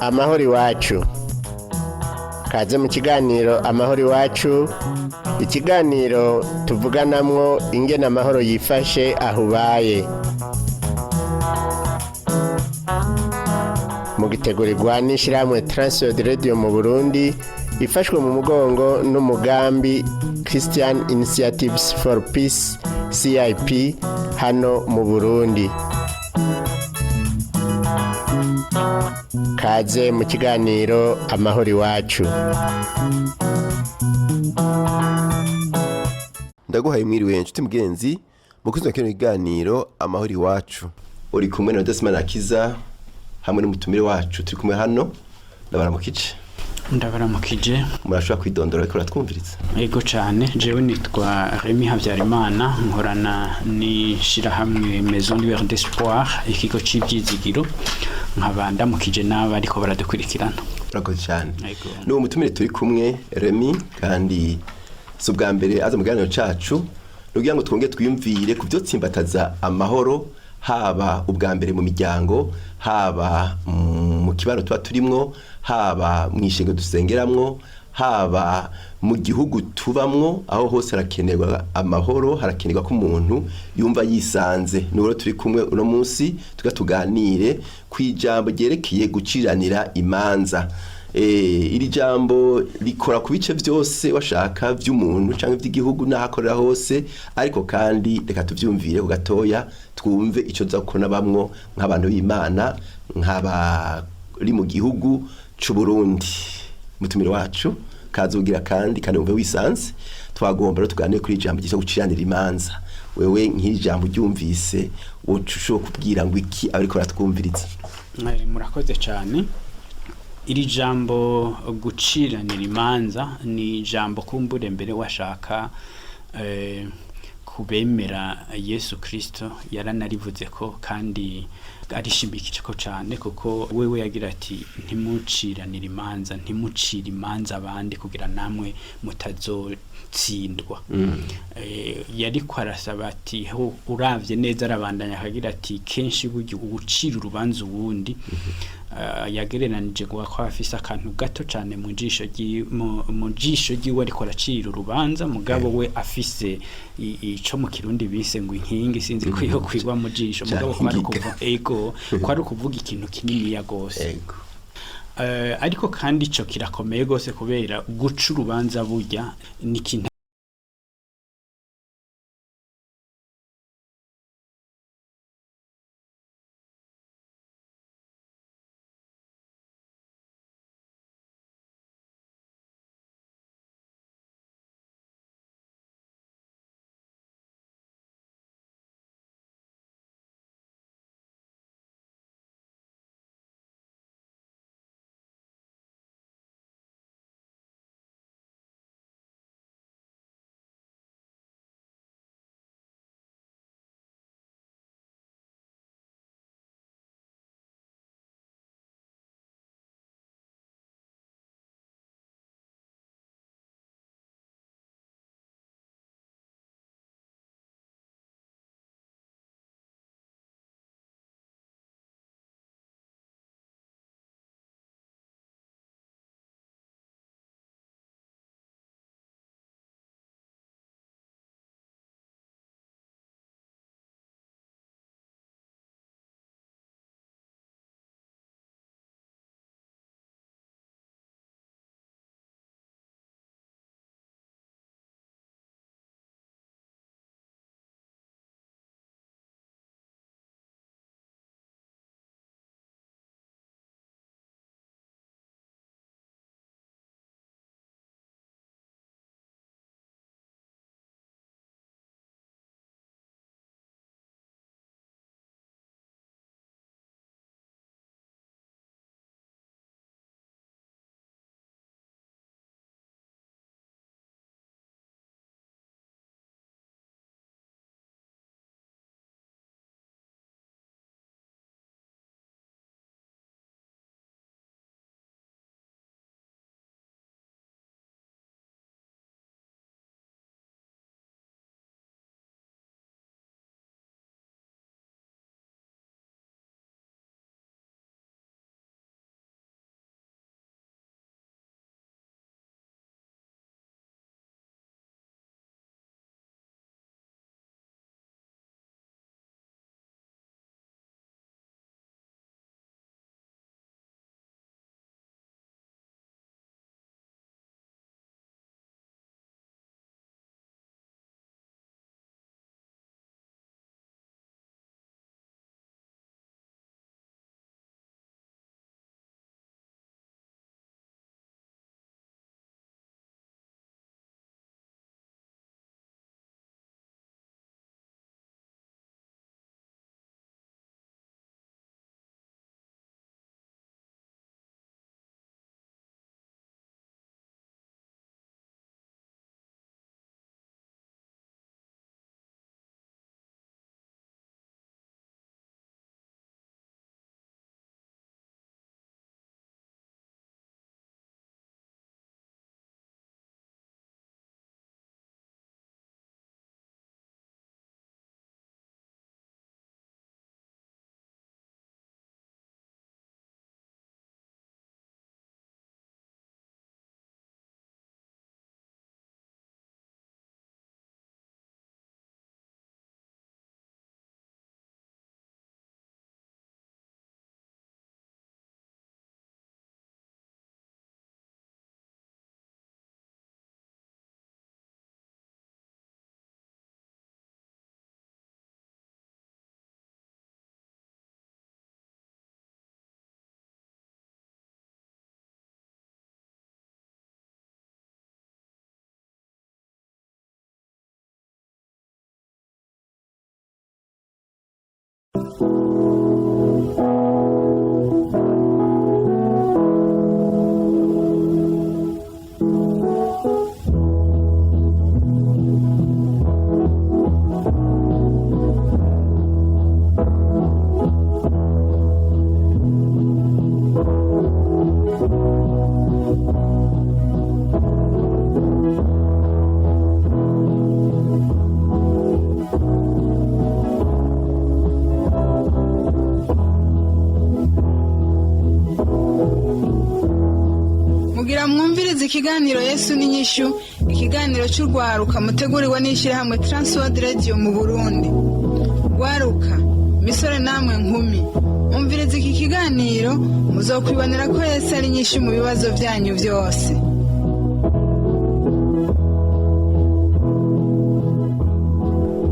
Amahoro iwacu. Kaze mu kiganiro Amahoro iwacu, ikiganiro tuvuganamwo ingene amahoro yifashe aho ubaye. Mugitegurirwa n'ishirahamwe Transworld Radio mu Burundi, ifashwe mu mugongo n'umugambi Christian Initiatives for Peace CIP hano mu Burundi. Kaze mu kiganiro Amahoro iwacu. Ndaguhaye mwiriwe nshuti mugenzi mukunzi wa kino kiganiro Amahoro iwacu. Uri kumwe na Desmond Akiza hamwe n'umutumire wacu turi kumwe hano. Ndabaramukije. Ndabaramukije. Murashobora kwidondora ariko uratwumviriza? Ego cane, jewe nitwa Remy Habyarimana, nkorana n'ishirahamwe Maison Lueur d'Espoir, ikigo c'ivyizigiro, nkaba ndamukije n'aba ariko baradukurikirana. Urakoze cyane. Ego. N'uwo mutumire turi kumwe Remy, kandi si ubwa mbere aza mu kiganiro cacu, ni ukugira ngo twongere twiyumvire ku vyotsimbataza amahoro, haba ubwa mbere mu miryango, haba mu kibano tuba turimwo, haba mu ishengo dusengeramwo, haba mu gihugu tubamwo. Aho hose harakenerwa amahoro, harakenerwa ko umuntu yumva yisanze. N'uwo turi kumwe uno munsi tuga tuganire ku ijambo ryerekeye guciranira imanza. Iri jambo rikora ku bice byose washaka by'umuntu cyangwa iby'igihugu n'aho akorera hose, ariko kandi reka tuvyumvire ku gatoya, twumve ico tuza kubona bamwo nk'abantu b'Imana, nk'abari mu gihugu c'u Burundi. Mutumire wacu kazugira kandi wumve wisanze. Twagomba rero tuganire kuri ijambo ryitwa guciranira imanza. Wewe nk'iri jambo uryumvise, woca ushobora kubwira ngo iki abariko baratwumviriza? Murakoze cane. Iri jambo guciranira imanza ni ijambo kumbure mbere washaka kubemera Yesu Kristo yaranarivuze ko, kandi arishimikije ko cane, kuko wewe yagira ati ntimuciranire imanza, ntimucire imanza abandi kugira namwe mutazotsindwa. Yariko arasaba ati ho uravye neza, arabandanya akagira ati kenshi burya uwucira urubanza uwundi, yagereranije ngo ko afise akantu gato cane mu jisho mu jisho ryiwe ariko aracira urubanza, mugabo we afise ico mu Kirundi bise ngo inkingi, sinzi ko iyo kwigwa mu jisho, mugabo ko ari Ingiga. ukuvuga ego, ko ari ukuvuga ikintu kininiya gose. Ego. Ariko kandi ico kirakomeye gose, kubera guca urubanza burya ni ikintu Ikiganiro Yesu n'inyishu, ikiganiro cy'urwaruka mutegurirwa n'ishyirahamwe Transworld Radio mu Burundi. Rwaruka, misore namwe nkumi, umviriza iki kiganiro, muzokwibonera ko Yesu ari inyishu mu bibazo byanyu byose.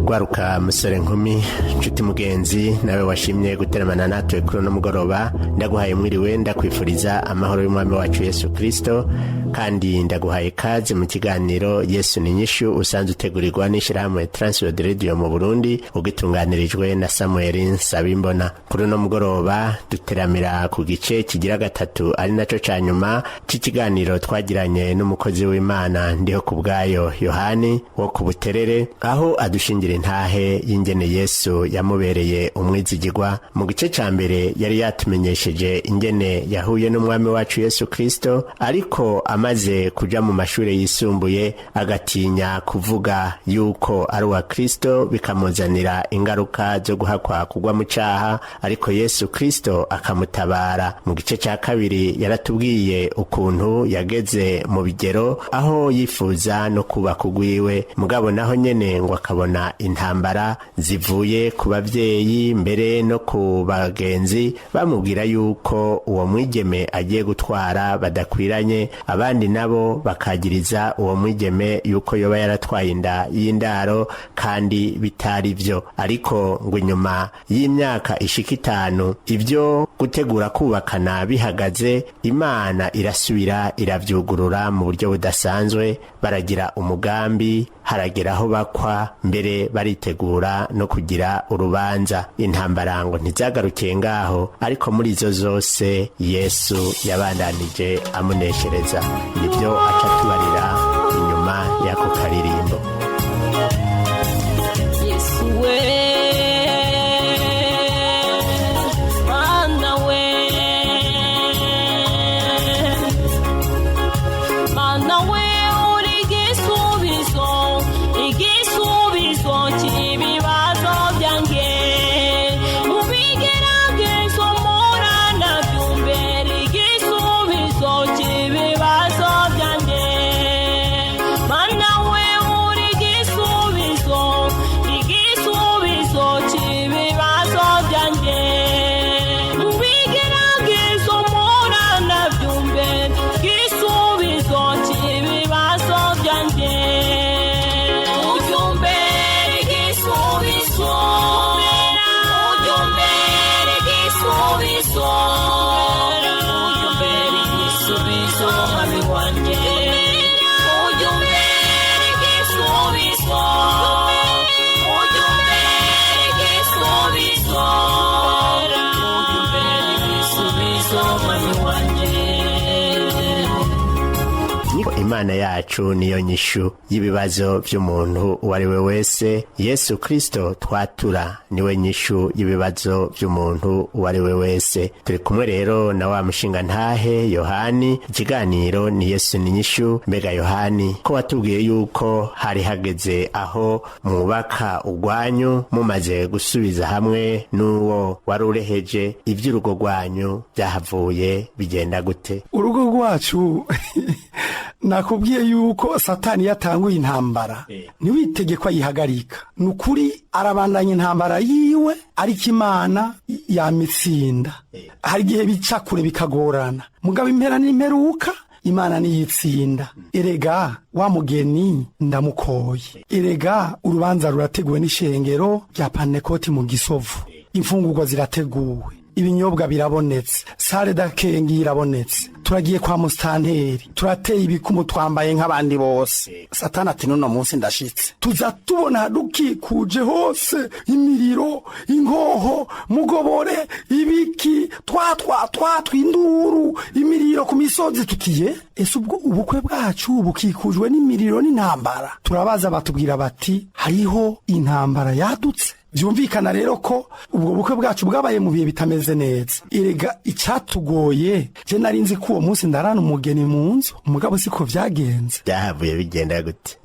Gwaruka, musore, nkumi, nshuti, mugenzi, nawe washimye guteramana natwe kuri uno mugoroba, ndaguhaye mwiriwe, ndakwifuriza amahoro y'umwami wacu Yesu Kirisito, kandi ndaguhaye kaze mu kiganiro Yesu ni nyishu, usanzwe utegurirwa n'ishyirahamwe Transworld Radio mu Burundi, ugitunganirijwe na Samuel Nsabimbona. Kuri uno mugoroba duteramira ku gice kigira gatatu, ari naco ca nyuma c'ikiganiro twagiranye n'umukozi w'Imana Ndiho ku bwayo Yohani wo ku Buterere, aho adushingira intahe y'ingene Yesu yamubereye umwizigirwa. Mu gice ca mbere yari yatumenyesheje ingene yahuye n'umwami wacu Yesu Kristo, ariko amaze kuja mu mashuri yisumbuye agatinya kuvuga yuko ari uwa Kristo, bikamuzanira ingaruka zo guhakwa kugwa mu caha, ariko Yesu Kristo akamutabara. Mu gice ca kabiri yaratubwiye ukuntu yageze mu bigero aho yifuza no kubaka ugwiwe, mugabo naho nyene ngo akabona intambara zivuye ku bavyeyi, mbere no ku bagenzi, bamubwira yuko uwo mwigeme agiye gutwara badakwiranye, abandi nabo bakagiriza uwo mwigeme yuko yoba yaratwaye inda y'indaro kandi bitari byo. Ariko ngo inyuma y'imyaka ishika 5 ibyo gutegura kubakana bihagaze, Imana irasubira iravyugurura mu buryo budasanzwe, baragira umugambi, haragera aho bakwa, mbere baritegura no kugira urubanza. Intambara ngo ntizagarukiye ngaho, ariko muri izo zose Yesu yabandanije amuneshereza. Nibyo aca tubarira inyuma y'ako karirimbo. Yesu we, Mana we, Mana we, uri igisubizo, igisubizo cy'ibibazo byanjye. Mu bigeragezo mpura nabyo umbera igisubizo cy'ibibazo byanjye. Mana we, uri igisubizo, igisubizo cy'ibibazo byanjye. Mu bigeragezo mpura nabyo umbera igisubizo cy'ibibazo byanjye. Ujya umbera igisubizo, ujya umbera igisubizo, ujya umbera igisubizo, mwami wanjye. Ujya umbera igisubizo, ujya umbera igisubizo, ujya umbera igisubizo, mwami wanjye. Niko Imana yacu niyo nyishu y'ibibazo by'umuntu uwo ari we wese. Yesu Kristo twatura niwe nyishu y'ibibazo by'umuntu uwo ari we wese. Turi kumwe rero na wa mushinga ntahe Yohani. Ikiganiro ni Yesu ni nyishu. Mbega Yohani, ko watubwiye yuko hari hageze aho mwubaka urwanyu, mumaze gusubiza hamwe n'uwo wari ureheje, iby'urugo rwanyu byahavuye bigenda gute? Urugo rwacu, nakubwiye yuko Satani yatanguye intambara, ntiwitege ko ayihagarika. Ni ukuri arabandanya intambara yiwe, ariko Imana yamitsinda. Hari igihe bica kure bikagorana, mugabo impera n'imperuka Imana niyitsinda. Erega wa mugeni ndamukoye, erega urubanza rurateguwe n'ishengero rya Panekoti mu Gisovu, imfungurwa zirateguwe, ibinyobwa birabonetse, salle d'accueil irabonetse, turagiye kwa musitanteri, turateye ibikumu, twambaye nk'abandi bose. Satani ati: "Nuno munsi ndashitse." Tuza tubona dukikuje hose imiriro, inkoho, mugobore, ibiki, twatwa twatwa, induru, imiriro ku misozi. Tutiye: "Ese ubwo ubukwe bwacu bukikujwe n'imiriro n'intambara?" Turabaza, batubwira bati: "Hariho intambara yadutse." Byumvikana rero ko ubwo bukwe bwacu bwabaye mu bihe bitameze neza. Erega icyatugoye, je nari nzi ko uwo munsi ndarana umugeni mu nzu, umugabo siko vyagenze. Byahavuye bigenda gute?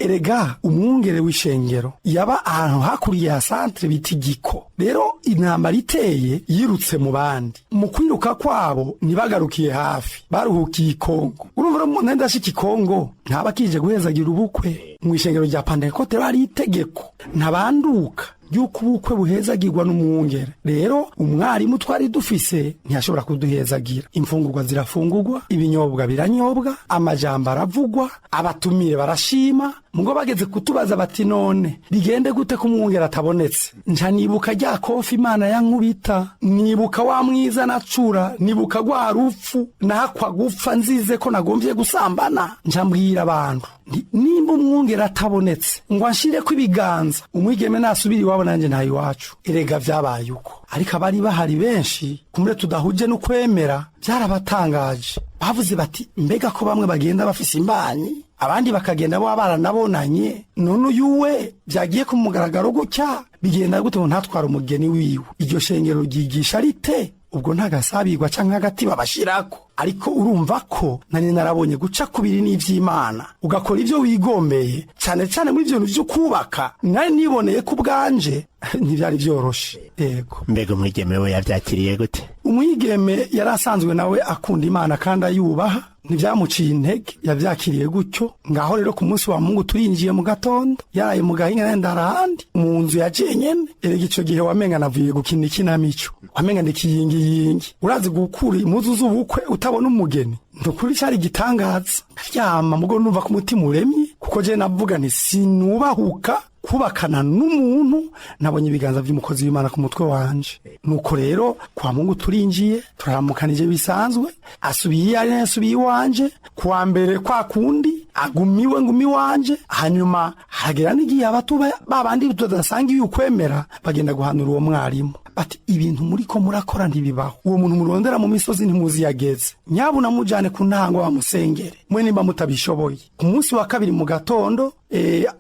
Erega umwungere w'ishengero yaba ahantu hakuriye ya santere bita Igiko. Rero intambara iteye, yirutse mu bandi. Mu kwiruka kwabo ntibagarukiye hafi, baruhukiye Ikongo. Urumva rero umuntu ndashika Ikongo ntaba akije guhezagira ubukwe. Mu ishengero rya Pantekote bari itegeko ntabanduka yuko ubukwe buhezagirwa n'umwungere. Rero umwarimu twari dufise ntiyashobora kuduhezagira. Imfungurwa zirafungurwa, ibinyobwa biranyobwa, amajambo aravugwa, abatumire barashima. Mugo bageze kutubaza bati: "None bigende gute ko umwungere atabonetse?" Nca nibuka rya kofi Imana yankubita, nibuka wa mwiza nacura, nibuka rwa rupfu nakwa gupfa nzize ko nagombye gusambana. Nca mbwira abantu nti: "Nimba umwungere atabonetse ngo anshireko ibiganza, umwigeme nasubira iwabo, nanjye nta iwacu." Erega vyabaye uko, ariko abari bahari benshi kumure tudahuje no kwemera byarabatangaje. Bavuze bati: "Mbega ko bamwe bagenda bafise imbanyi, abandi bakagenda bo baranabonanye, none uyu we byagiye ku mugaragaro gutya, bigenda gute ngo ntatware umugeni wiwe? Iryo shengero ryigisha rite? Ubwo ntagasabirwa canke agati babashirako?" Ariko urumva ko nari narabonye guca kubiri n'ivy'Imana, ugakora ivyo wigombeye, cane cane muri ivyo bintu vyo kubaka. Nari niboneye ko ubwanje ntivyari vyoroshe, yego. Mbega umwigeme we yavyakiriye gute? Umwigeme yari asanzwe nawe akunda Imana kandi ayubaha, ntibyamuciye intege, yabyakiriye gutyo. Ngaho rero ku munsi wa Mungu turinjiye mu gatondo, yaraye mu gahinga, nenda ahandi mu nzu ya jenyene. Erega ico gihe wamenga navuye gukina ikinamico, wamenga ndikiyingiyingi. Urazi gukura impuzu z'ubukwe utabona umugeni? Nukuri cari igitangaza. Ndaryama, mugo numva ko umutima uremye, kuko je navuga nti: "Sinubahuka kubakana n'umuntu nabonye ibiganza by'umukozi w'Imana ku mutwe wanje." Nuko rero kwa Mungu turinjiye, turaramukanije bisanzwe, asubiye iyo ari, yasubiye iwanje. Kuwa mbere kwa kundi agumiwe, ngumi iwanje. Hanyuma hagera n'igihe abatuba babandi tudasanga iyo ukwemera bagenda guhanura uwo mwarimu bati: "Ibintu muriko murakora ntibibaho. Uwo muntu murondera mu misozi ntimuzi yageze. Nyabuna mujane ku ntango bamusengere mwe nimba mutabishoboye." Ku munsi wa kabiri mu gatondo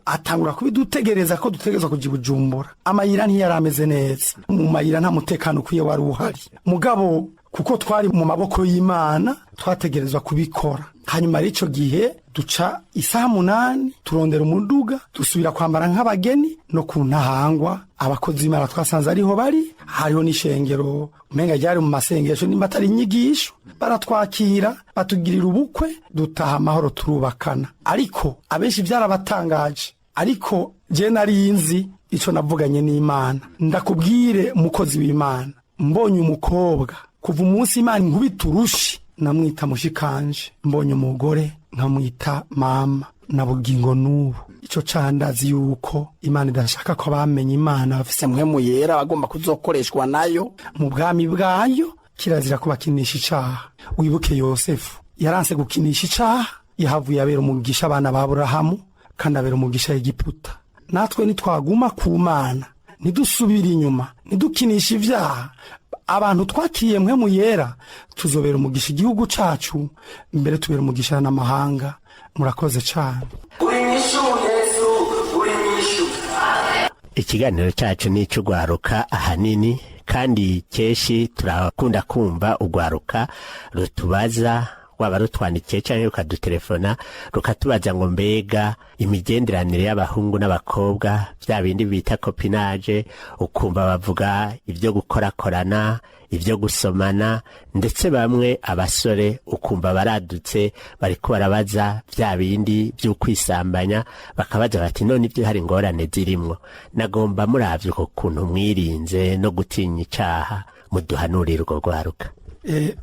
atangura kubidutegereza ko dutegerezwa kuja i Bujumbura. Amayira ntiyari ameze neza, mu mayira nta mutekano ukwiye wari uhari, mugabo kuko twari mu maboko y'Imana twategerezwa kubikora. Hanyuma rero ico gihe duca isaha 8 turondera umuduga, dusubira kwambara nk'abageni. No ku ntahangwa abakozi b'Imana twasanze ariho bari, hariho n'ishengero umenga ryari mu masengesho nimba atari inyigisho. Baratwakira, batugirira ubukwe, dutaha amahoro, turubakana. Ariko abenshi byarabatangaje, ariko je nari nzi ico navuganye n'Imana. Ndakubwire mukozi w'Imana, mbonye umukobwa, kuva umunsi Imana inkubita urushi, namwita mushikanje, mbonye umugore nkamwita mama na bugingo n'ubu. Ico candazi yuko Imana idashaka ko bamenye Imana bafise Mpwemu Yera bagomba kuzokoreshwa nayo mu bwami bwayo, kirazira kubakinisha icaha. Wibuke Yosefu, yaranse gukinisha icaha, yahavuye abera umugisha abana ba Aburahamu kandi abera umugisha Egiputa. Natwe nitwaguma ku Mana, ntidusubire inyuma, ntidukinishe ivyaha, abantu twakiriye Mpwemu Yera, tuzobera umugisha igihugu cacu, mbere tubera umugisha n'amahanga. Murakoze cane. Uri nyishu Yesu, uri nyishu. Ikiganiro cyacu ni icy'urwaruka ahanini, kandi kenshi turakunda kumva urwaruka rutubaza, waba rutwandikiye cyangwa rukadutelefona rukatubaza ngo: "Mbega imigenderanire y'abahungu n'abakobwa, bya bindi bita copinage?" Ukumva bavuga ibyo gukorakorana, ibyo gusomana, ndetse bamwe abasore ukumva baradutse bariko barabaza bya bindi by'ukwisambanya, bakabaza bati: "None ibyo hari ingorane zirimwo?" Nagomba muravye uko kuntu mwirinze no gutinya icaha, muduhanurire urwo rwaruka.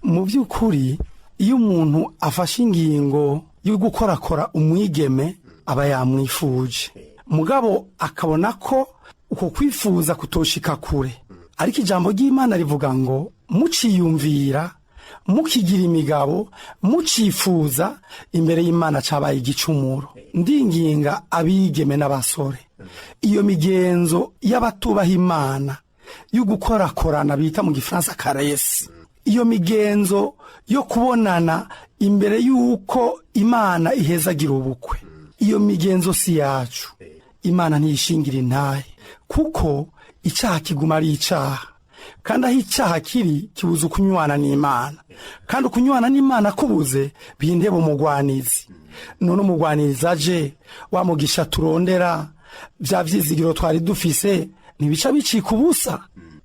Mu by'ukuri iyo umuntu afashe ingingo yo gukorakora umwigeme, aba yamwifuje, mugabo akabona ko uko kwifuza kutoshika kure. Ariko ijambo ry'Imana rivuga ngo: "Muciyumvira, mukigira imigabo, mucifuza imbere y'Imana, cabaye igicumuro." Ndinginga abigeme n'abasore, iyo migenzo y'abatubaha Imana yo gukorakorana bita mu Gifaransa caresse, iyo migenzo yo kubonana imbere y'uko Imana ihezagira ubukwe, iyo migenzo si yacu. Imana ntiyishingira intahe, kuko icyaha kiguma ari icyaha, kandi aho icyaha kiri kibuza ukunywana n'Imana, kandi ukunywana n'Imana kubuze bihindeba umugwanizi. None umugwaniriza aje wamugisha turondera, bya vyizigiro twari dufise ntibica bicika ubusa?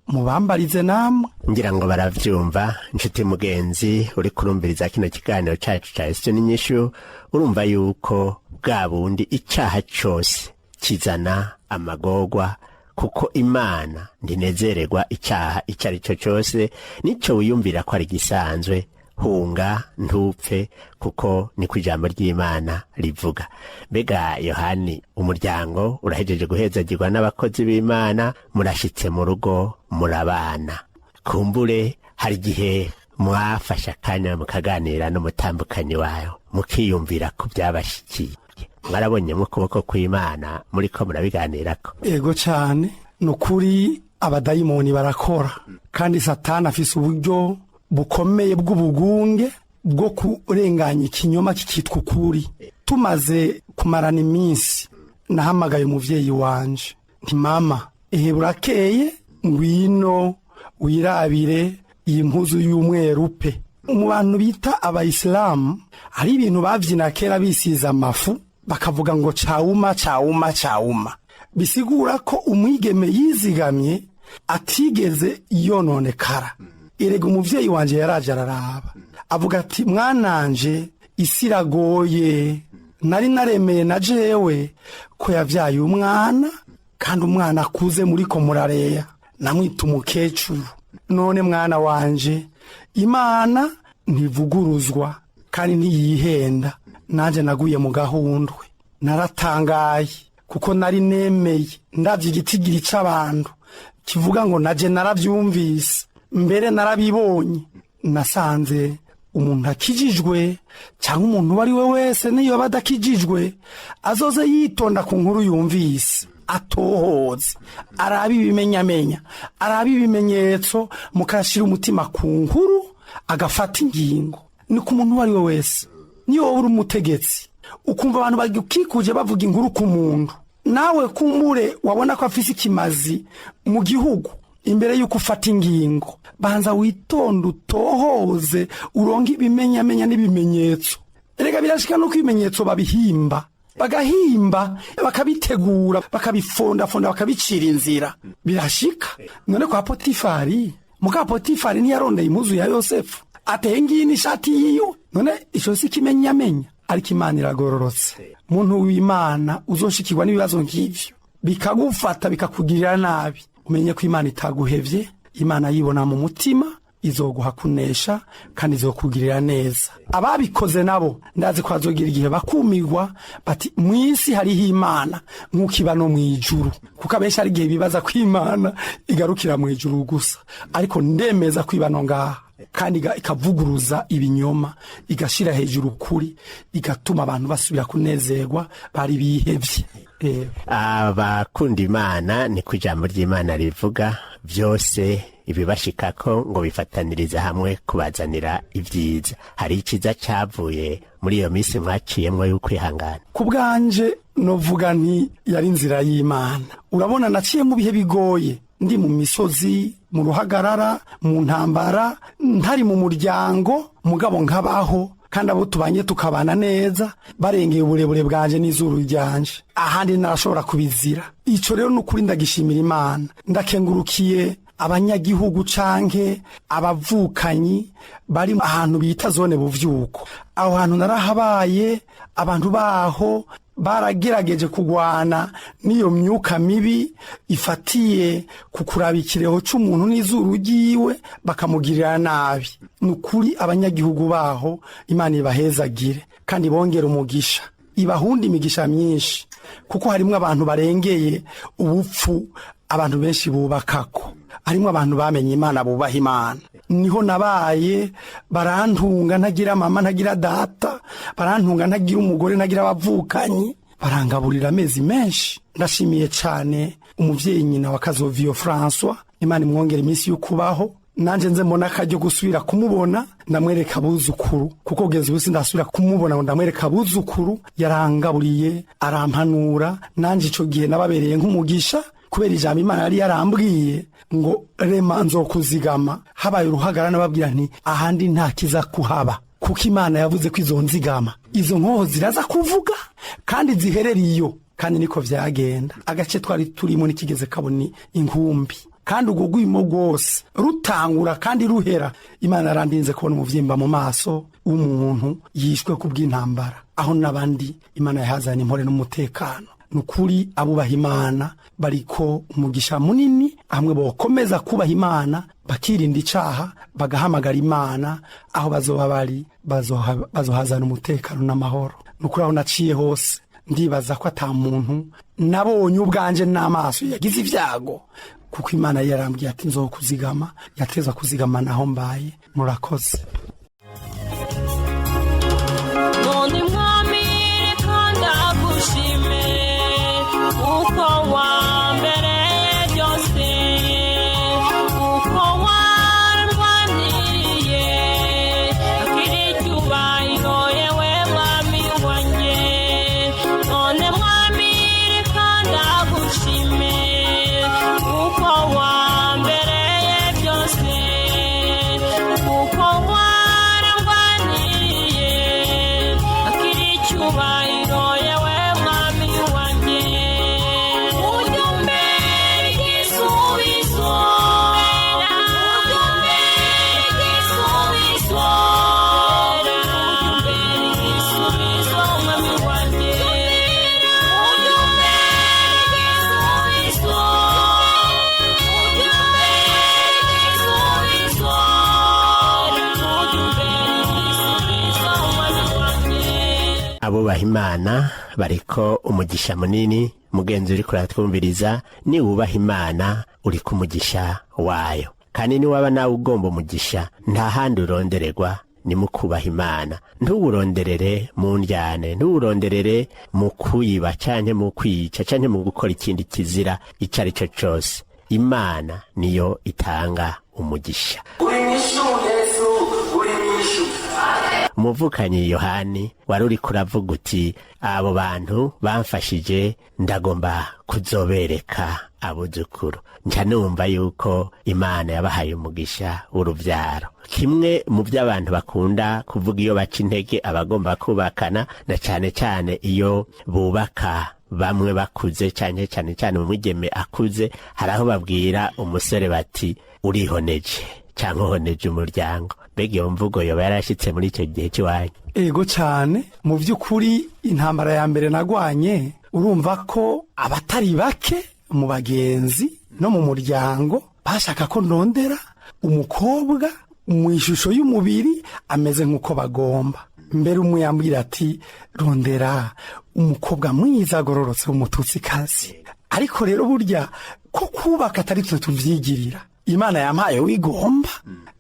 Mubambarize namwe. Ngira ngo baravyumva. Inshuti mugenzi uri kurumviriza kino kiganiro cacu ca Yesu n'inyishu, urumva yuko bwa bundi icaha cose kizana amagorwa, kuko Imana ntinezererwa icaha ico ari cyo cose. Nico wiyumvira ko ari gisanzwe, hunga ntupfe, kuko niko ijambo ry'Imana rivuga. Mbega Yohani, umuryango urahejeje guhezagirwa n'abakozi b'Imana, murashitse mu rugo, murabana. Kumbure hari igihe mwafashe akanya mukaganira n'umutambukanyi wayo, mukiyumvira ku byabashikiye. Mwarabonyemo ukuboko kw'Imana muriko murabiganirako? Ego cyane, ni ukuri abadayimoni barakora, kandi Satani afise uburyo bukomeye bw'ubugunge bwo kurenganya ikinyoma kikitwa ukuri. Tumaze kumarana iminsi, nahamagaye umuvyeyi wanje nti: "Mama, ehe burakeye, ngwino wirabire iyi mpuzu y'umweru pe." Mu bantu bita abayisilamu hari ibintu bavyina kera bisize amafu, bakavuga ngo "cawuma, cawuma, cawuma", bisigura ko umwigeme yizigamye atigeze yononekara. Erega umuvyeyi wanje yaraje araraba, avuga ati: "Mwananje, isi iragoye. Nari naremeye na jewe ko yavyaye umwana, kandi umwana akuze muriko murareya, namwita umukecuru. None mwana wanje, Imana ntivuguruzwa kandi ntiyihenda. Nanjye naguye mu gahundwe, naratangaye, kuko nari nemeye ndabye igitigiri c'abantu kivuga ngo naje naravyumvise, mbere narabibonye." Nasanze umuntu akijijwe cyangwa umuntu uwo ari we wese, niyo aba adakijijwe, azoze yitonda ku nkuru yumvise, atohoze, arabe ibimenyamenya, arabe ibimenyetso, mukashyira umutima ku nkuru agafata ingingo. Ni ku muntu uwo ari we wese. Niyo wowe uri umutegetsi, ukumva abantu bagukikuje bavuga inkuru ku muntu, nawe kumbure wabona ko afise ikimazi mu gihugu, imbere y'uko ufata ingingo banza witonde, utohoze, uronke ibimenyamenya n'ibimenyetso. Erega birashika nuko ibimenyetso babihimba, bagahimba, bakabitegura, bakabifondafonda, bakabicira inzira. Birashika. None kwa Potifari, muka Potifari ntiyarondeye impuzu ya Yosefu, ateye ngiyi n'ishati yiwe? None ico si kimenyamenya? Ariko Imana iragororotse. Muntu w'Imana, uzoshikirwa n'ibibazo nk'ivyo bikagufata, bikakugirira nabi, umenye ko Imana itaguhevye. Imana yibona mu mutima, izoguha kunesha kandi izokugirira neza. Ababikoze nabo ndazi ko bazogira igihe bakumirwa, bati: "Mu isi hariho Imana nk'uko iba no mu ijuru." Kuko abenshi hari igihe bibaza ko Imana igarukira mu ijuru gusa, ariko ndemeza ko iba no ngaha, kandi ikavuguruza ibinyoma, igashira hejuru ukuri, igatuma abantu basubira kunezerwa bari bihevye. Abakunda Imana, ni ku ijambo ry'Imana rivuga, byose ibibashikako ngo bifataniriza hamwe kubazanira ibyiza. Hari icyiza cyavuye muri iyo minsi mwaciyemwo y'ukwihangana? Ku bwanje novuga nti yari inzira y'Imana. Urabona, naciye mu bihe bigoye, ndi mu misozi, mu ruhagarara, mu ntambara, ntari mu muryango, mugabo nkabaho, kandi abo tubanye tukabana neza, barengeye uburebure bwanje n'izuru ryanje. Ahandi narashobora kubizira. Ico rero ni ukuri ndagishimira Imana. Ndakengurukiye abanyagihugu canke abavukanyi bari ahantu bita zone Buvyuko. Aho hantu narahabaye, abantu baho baragerageje kugwana n'iyo myuka mibi ifatiye ku kuraba ikireho c'umuntu n'izuru ryiwe, bakamugirira nabi. Ni ukuri abanyagihugu baho, Imana ibahezagire kandi bongere umugisha, ibahunda imigisha myinshi, kuko harimwo abantu barengeye ubupfu abantu benshi bubakako. Harimwo abantu bamenye Imana, bubaha Imana. Niho nabaye, barantunga ntagira mama, ntagira data, barantunga ntagira umugore, ntagira abavukanyi, barangaburira amezi menshi. Ndashimiye cane umuvyeyi nyina wa Kazoviyo François. Imana imwongera iminsi yo kubaho, nanje nze mbona akaryo gusubira kumubona, ndamwereka abuzukuru, kuko kugeza ubu sindasubira kumubona ngo ndamwereka abuzukuru. Yarangaburiye, arampanura. Nanje ico gihe nababereye nk'umugisha, kubera ijambo Imana yari yarambwiye ngo: "Rema, nzokuzigama." Habaye uruhagara, nababwira nti: "Ahandi nta kiza kuhaba." Kuko Imana yavuze ko izo nzigama, izo nkoho ziraza kuvuga kandi ziherera iyo, kandi niko vyagenda. Agace twari turimo nikigeze kabona inkumbi, kandi urwo rwimo rwose rutangura kandi ruhera, Imana yarandinze kubona umuvyimba mu maso w'umuntu yishwe ku bw'intambara. Aho n'abandi Imana yahazanye impore n'umutekano. Ni ukuri, abubaha Imana bariko umugisha munini. Hamwe bokomeza kubaha Imana, bakirinda icaha, bagahamagara Imana, aho bazoba bari bazohazana umutekano n'amahoro. Ni ukuri, aho naciye hose ndibaza ko ata muntu nabonye ubwanje n'amaso yagize ibyago, kuko Imana yarambwiye ati: "Nzokuzigama." Yateza kuzigama naho mbaye. Murakoze. None mwami, reka ndagushime kuko wambereye byose, kuko warwaniye akiri icyubahiro, yewe mwami wanjye. None mwami, reka ndagushime kuko wambereye byose, kuko wararwaniye akiri icyubahiro, yewe mwami wanjye. Ujya umbera igisubizo, ujya umbera igisubizo, ujya umbera igisubizo, mwami wanjye. Ujya umbera igisubizo, ujya umbera igisubizo, ujya umbera igisubizo, mwami wanjye. Abubaha Imana bariko umugisha munini. Mugenzi uri kuratwumviriza, niwubaha Imana uri ku mugisha wayo, kandi niwaba nawe ugomba umugisha, nta handi urondererwa, ni mu kubaha Imana. Ntuwuronderere mu ndyane, ntuwuronderere mu kuyiba canke mu kwica canke mu gukora ikindi kizira ico ari cyo cose. Imana niyo itanga umugisha. Uri nyishu Yesu, uri nyishu. Umuvukanyi Yohani, wari uri kuravuga uti: "Abo bantu bamfashije ndagomba kuzobereka abuzukuru." Nca numva yuko Imana yabahaye umugisha w'uruvyaro. Kimwe mu byo abantu bakunda kuvuga iyo baca intege abagomba kubakana, na cane cane iyo bubaka bamwe bakuze, cane cane cane umwigeme akuze, hari aho babwira umusore bati: "Urihoneje canke uhoneje umuryango." Mbega iyo mvugo yoba yarashitse muri icyo gihe cy'iwanyu? Ego cyane. Mu by'ukuri, intambara ya mbere nagwanye, urumva ko abatari bake mu bagenzi no mu muryango bashaka ko ndondera umukobwa mu ishusho y'umubiri ameze nk'uko bagomba. Mbere umwe yambwira ati: "Rondera umukobwa mwiza agororotse w'Umututsikazi." Ariko rero burya ko kubaka atari twe tuvyigirira, Imana yampaye wigomba.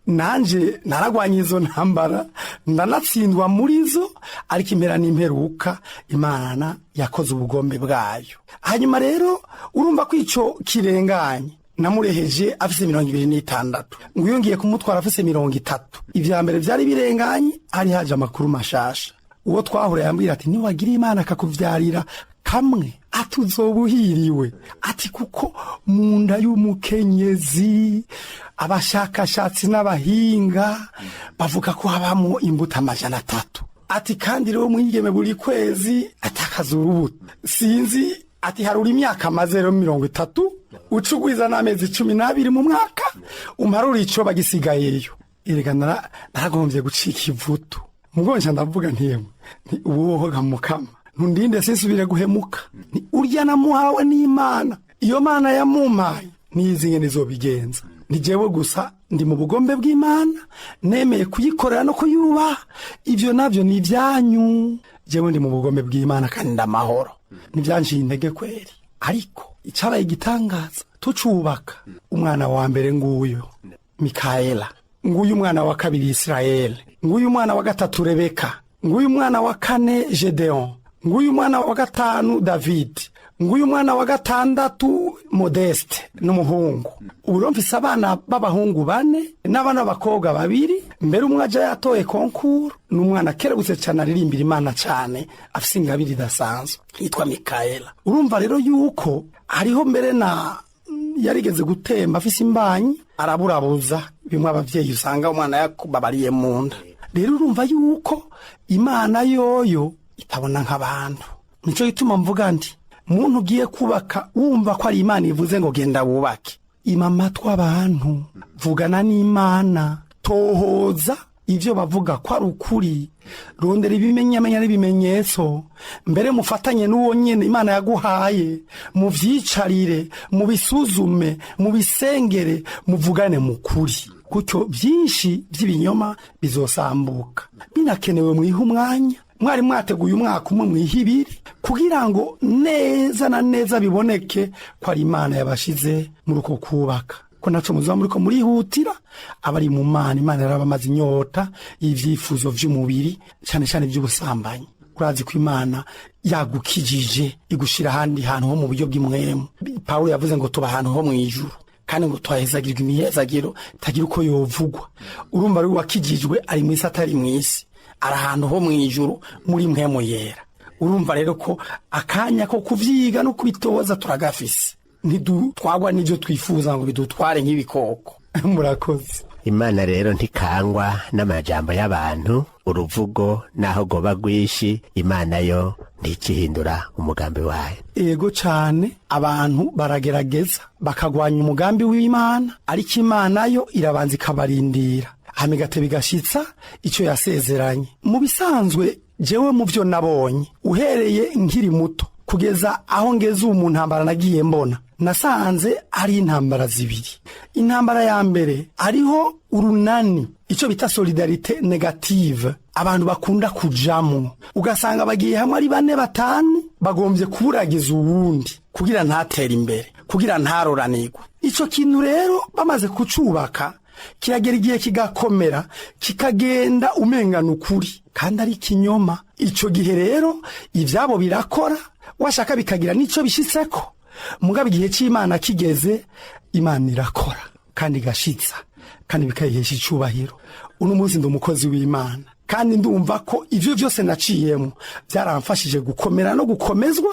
Nanje naragwanye izo ntambara, ndanatsindwa muri zo, ariko impera n'imperuka Imana yakoze ubugombe bwayo. Hanyuma rero urumva ko ico kirenganye, namureheje afise 26, ngo iyo ngiye kumutwara afise 30. Ivya mbere vyari birenganye, hari haje amakuru mashasha. Uwo twahura yambwira ati: "Niwagira Imana akakuvyarira kamwe," ati, "uzoba uhiriwe," ati, "kuko mu nda y'umukenyezi abashakashatsi n'abahinga bavuga ko habamo imbuto 300," ati, "kandi rero mwigeme buri kwezi atakaza urubuto." Sinzi, ati harura imyaka amaze rero 30, ucugwiza n'amezi 12 mu mwaka, umparura ico bagisigayeyo. Erega naragombye gucika ivutu. Mugonja ndavuga ntiyemwe, nti uwohoga mukama ntundinde sinsubire guhemuka. Ni urya namuhawe n'Imana, iyo Mana yamumpaye nizi ngene izobigenza. Ni jewe gusa ndi mu bugombe bw'Imana, nemeye kuyikorera no kuyubaha. Ivyo navyo ni ibyanyu. Jewe ndi mu bugombe bw'Imana kandi ndamahoro. Ntibyanciye intege kweri. Ariko icabaye igitangaza, tucubaka, umwana wa mbere nguyu Mikaela, nguyu umwana wa kabiri Isirayeli, nguyu umwana wa gatatu Rebeka, nguyu umwana wa kane Gedeon, nguyu umwana wa gatanu David, nguyu umwana wa gatandatu Modeste n'umuhungu. Ubu rero mfise abana b'abahungu bane n'abana b'abakobwa babiri. Mbere umwe aja yatoye concours, ni umwana akerebutse cyane, aririmbira Imana cyane, afise ingabire idasanzwe, yitwa Mikaela. Urumva rero yuko hariho mbere na yarigeze gutemba afise imbanyi, araburabuza bimwe abavyeyi usanga umwana yakubabariye mu nda. Rero urumva yuko Imana yoyo itabona nk'abantu. Nico gituma mvuga nti muntu ugiye kubaka wumva ko ari Imana ivuze ngo genda wubake, ima amatwi abantu, vugana n'Imana, tohoza ivyo bavuga ko ari ukuri, rondera ibimenyamenya n'ibimenyetso, mbere mufatanye n'uwo nyene Imana yaguhaye, muvyicarire, mubisuzume, mubisengere, muvugane mu kuri. Gutyo byinshi by'ibinyoma bizosambuka. Binakenewe mwihe umwanya, mwari mwateguye umwaka umwe, mwihe ibiri, kugira ngo neza na neza biboneke ko ari Imana yabashize muri uko kubaka, ko naco muzoba muriko murihutira. Abari mu Mana, Imana yarabamaze inyota y'ivyifuzo vy'umubiri, cane cane ivy'ubusambanyi. Urazi ko Imana yagukijije igushira ahandi hantu ho mu buryo bw'imwemu. Pawulo yavuze ngo tuba ahantu ho mw'ijuru, kandi ngo twahezagirwa imihezagiro itagira uko yovugwa. Urumva rero wakijijwe ari mw'isi, atari mw'isi, ari ahantu ho mw'ijuru muri mwemu yera. Urumva rero ko akanya ko kuvyiga no kubitoza turagafise, ntidutwagwa n'ivyo twifuza ngo bidutware nk'ibikoko. Murakoze. Imana rero ntikangwa n'amajambo y'abantu, uruvugo naho goba rwinshi, Imana yo ntikihindura umugambi wayo. Ego cane, abantu baragerageza bakagwanya umugambi w'Imana, ariko Imana yo irabanza ikabarindira, hama igateba igashitsa ico yasezeranye. Mu bisanzwe jewe mu vyo nabonye uhereye nkiri muto kugeza aho ngeze ubu, mu ntambara nagiye mbona, nasanze ari intambara zibiri. Intambara ya mbere, hariho urunani, icyo bita solidarité négative, abantu bakunda kujamo, ugasanga bagiye hamwe ari bane, batanu, bagombye kuburagiza uwundi kugira ntatere imbere, kugira ntaroranirwe. Ico kintu rero bamaze kucubaka, kiragera igihe kigakomera, kikagenda umengana ukuri kandi ari ikinyoma. Ico gihe rero ivyabo birakora, washaka bikagira n'ico bishitseko. Mugabo igihe c'Imana kigeze, Imana irakora kandi igashitsa kandi bikayihesha icubahiro. Uno munsi ndi umukozi w'Imana, kandi ndumva ko ivyo vyose naciyemo byaramfashije gukomera no gukomezwa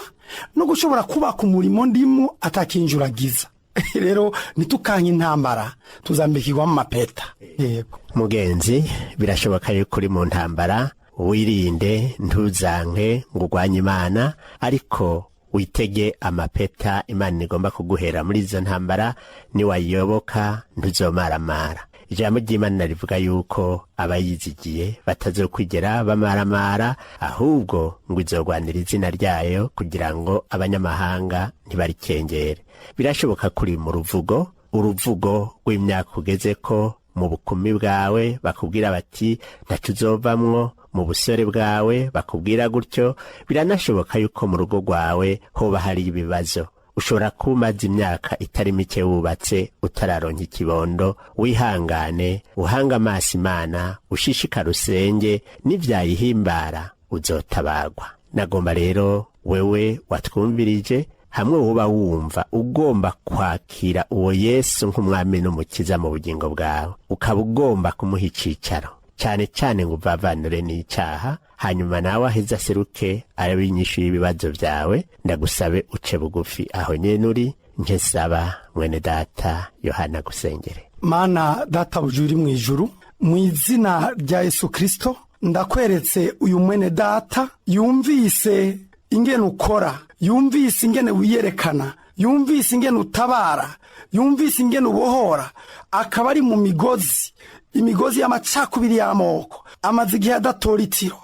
no gushobora kubaka umurimo ndimo atakinjuragiza. Rero ntitukanke intambara, tuzambikirwamo amapeta. Yego. Mugenzi, birashoboka yuko uri mu ntambara. Wirinde, ntuzanke ngo urwanye Imana, ariko witege amapeta Imana igomba kuguhera muri izo ntambara. Niwayiyoboka ntuzomaramara. Ijambo ry'Imana rivuga yuko abayizigiye batazokwigera bamaramara, ahubwo ngo izogwanira izina ryayo kugira ngo abanyamahanga ntibarikengere. Birashoboka kuri mu ruvugo, uruvugo rw'imyaka ugeze ko mu bukumi bwawe bakubwira bati ntaco uzovamwo, mu busore bwawe bakubwira gutyo. Biranashoboka yuko mu rugo rwawe hoba hari ibibazo. Ushobora kuba umaze imyaka itari mike wubatse utararonka ikibondo. Wihangane, uhange amaso Imana, ushishikare usenge, n'ivyayihimbara uzotabagwa. Nagomba rero wewe watwumvirije, hamwe woba wumva ugomba kwakira uwo Yesu nk'umwami n'umukiza mu bugingo bwawe, ukaba ugomba kumuha icicaro, cyane cyane ngo uvavanure n'icaha, hanyuma nawe aheze aseruke arabe inyishu y'ibibazo byawe, ndagusabe uce bugufi aho nyene uri, nkesaba mwene data Yohana gusengere. Mana Databuja uri mu ijuru, mu izina rya Yesu Kristo, ndakweretse uyu mwene data yumvise ingene ukora, yumvise ingene wiyerekana, yumvise ingene utabara, yumvise ingene ubohora, akaba ari mu migozi, imigozi y'amacakubiri y'amoko. Amaze igihe adatora itiro,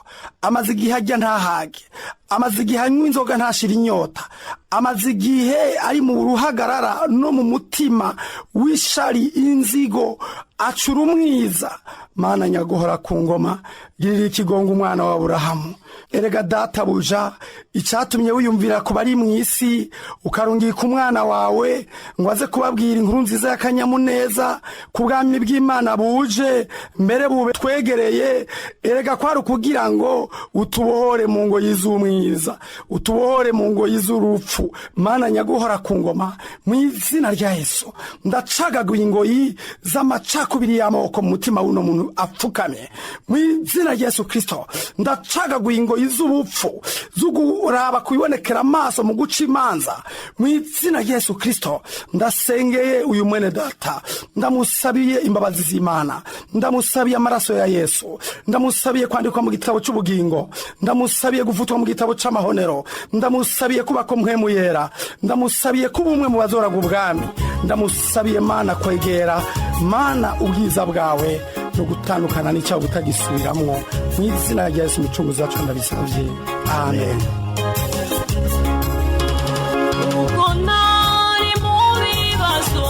amaze igihe ajya ntahage, amaze igihe anywa inzoga ntashira inyota, amaze igihe ari mu ruhagarara no mu mutima w'ishari, inzigo, acura umwiza. Mana nyaguhora ku ngoma, girira ikigongo umwana wa Aburahamu. Erega Databuja, icyatumye wiyumvira ku bari mu isi ukarungika umwana wawe ngo aze kubabwira inkuru nziza y'akanyamuneza ku bwami bw'Imana buje, mbere bube twegereye, erega kwari ukugira ngo ngo utubohore mu ngoyi z'umwiza, utubohore mu ngoyi z'urupfu. Mana nyaguhora ku ngoma, mu izina rya Yesu ndacagaguye ingoyi z'amacakubiri y'amoko mu mutima w'uno muntu apfukamye. Mu izina rya Yesu Kristo ndacagaguye ingoyi z'ubupfu, z'uguraba kubibonekera amaso mu guca imanza. Mu izina rya Yesu Kristo ndasengeye uyu mwene data, ndamusabiye imbabazi z'Imana, ndamusabiye amaraso ya Yesu, ndamusabiye kwandikwa mu gitabo cy'ubugingo, ndamusabiye gufutwa mu gitabo c'amahonero, ndamusabiye kuba ko mpwemu yera, ndamusabiye kuba umwe mu bazoraga ubwami, ndamusabiye Mana kwegera Mana ubwiza bwawe no gutandukana n'icyaha utagisubiramwo. Mu izina rya Yesu umucunguzi wacu ndabisabye, amen. Ubwo nari mu bibazo,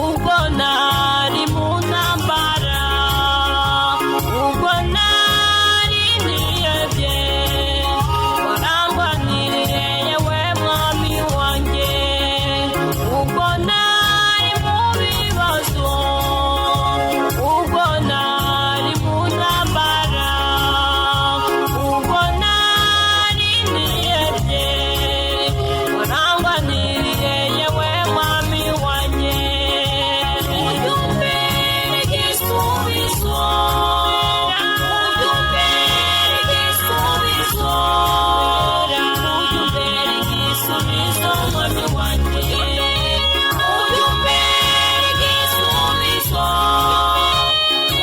ubwo nari mu ntambara, ubwo nari nihebye, warangwaniriye yewe mwami wanjye. Ubwo nari mu bibazo, ubwo nari mu ntambara, ubwo nari nihebye, warangwaniriye yewe mwami wanjye. Ujya umbera igisubizo, ujya umbera igisubizo, ujya umbera igisubizo mwami wanjye. Ujya umbera igisubizo,